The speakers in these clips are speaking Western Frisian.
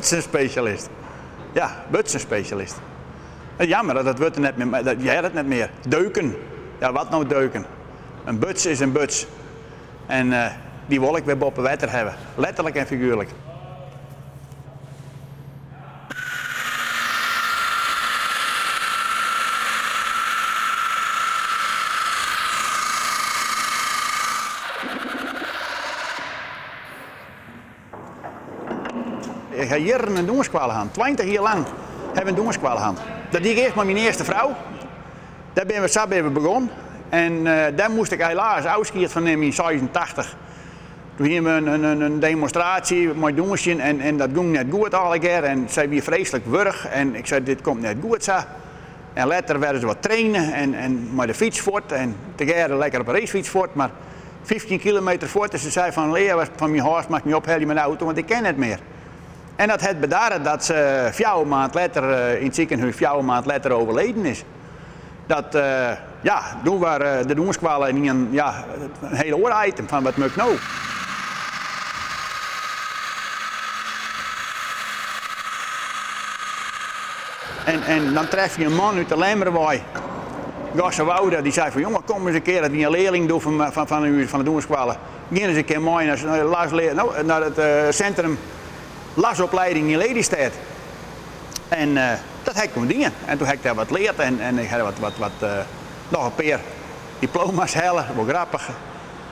Butsenspesjalist. Ja, butsenspesjalist. Jammer dat dat wurd net mear, dat heart it net mear. Deuken. Ja, wat no deuken? In buts is in buts. En dy wol ik wer boppe wetter hawwe, letterlik en figuerlik. Ik ha jierren in dûnsskoalle hân. 20 jier lang ha we in dûnsskoalle hân. Dat die ik earst mei myn earste frou. Dêr binne we sa binne we begûn. En dêr moast ik helaas ôfskied fan nimmen yn 86. Doe hiene we in demonstraasje mei dûnsjen en dat gong net goed allegear. En sy wie freeslik wurch en ik sei, dit komt net goed sa. En letter wer ris wat traine en mei de fyts fuort en tegearre lekker op de racefyts fuort. Mar 15 kilometer fuort en se sei fan Lea, fan myn hâldst moatst my ophelje mei de auto, want ik kin net mear. En dat hat bedarre dat se 4 maand letter yn it sikehûs 4 maand letter overleden is. Dat, ja, doe waard de dûnsskoalle in, ja, in hiel oar item fan wat moat ik no. En dan tref je in man út de Lemmerwei, Gosse Wouda, dy sei fan jonge kom ris in kear, dat wie in learling doe fan ús fan de dûnsskoalle, gean ris in kear mei nei it sintrum lasopleiding yn Lelystêd. En dat ha ik toen dien. En toen ha ik dêr wat leard en ik ha wat noch in pear diploma's helle, wol grappich.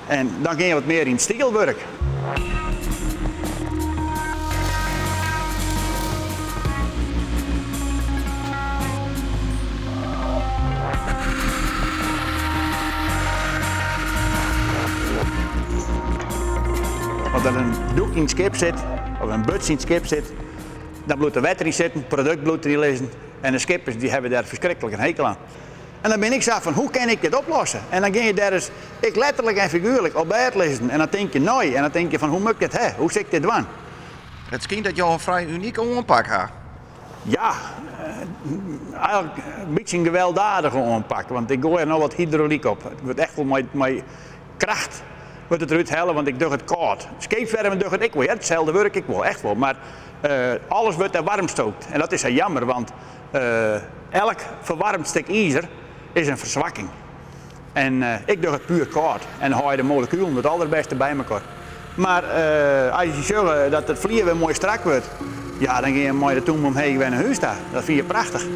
En dan gean je wat mear yn it stielwurk. As der in doek yn it skip sit, of in buts yn it skip sit, dan bliuwt der wetter yn sitten, produkt bliuwt deryn lizzen en de skippers dy hawwe dêr ferskriklik in hekel oan. En dan bin ik sa fan, hoe kin ik dit oplosse? En dan gean je dêr ris, ek letterlik en figuerlik, op bêd lizzen en dan tink je nei en dan tink je fan, hoe moat ik dit ha? Hoe sil ik dit dwaan? It skynt dat jo in frij unike oanpak ha. Ja, eigenlik in bytsje in gewelddadige oanpak, want ik goai der no wat hydraulyk op. It wurdt echt wol mei kracht wurdt it derút helle, want ik doch it kâld. Skeepferven doch it ek wol, hear, itselde wurk ek wol, echt wol, mar alles wurdt dêr waarm stookt en dat is sa jammer, want elk ferwaarmd stik izer is in ferswakking. En ik doch it puer kâld en dan hâld je de molekulen it alderbêste by mekoar. Mar as je sjogge dat it flier wer moai strak wurdt, ja, dan gean je mei de tûm omheech wer nei hûs ta. Dat fyn je prachtich.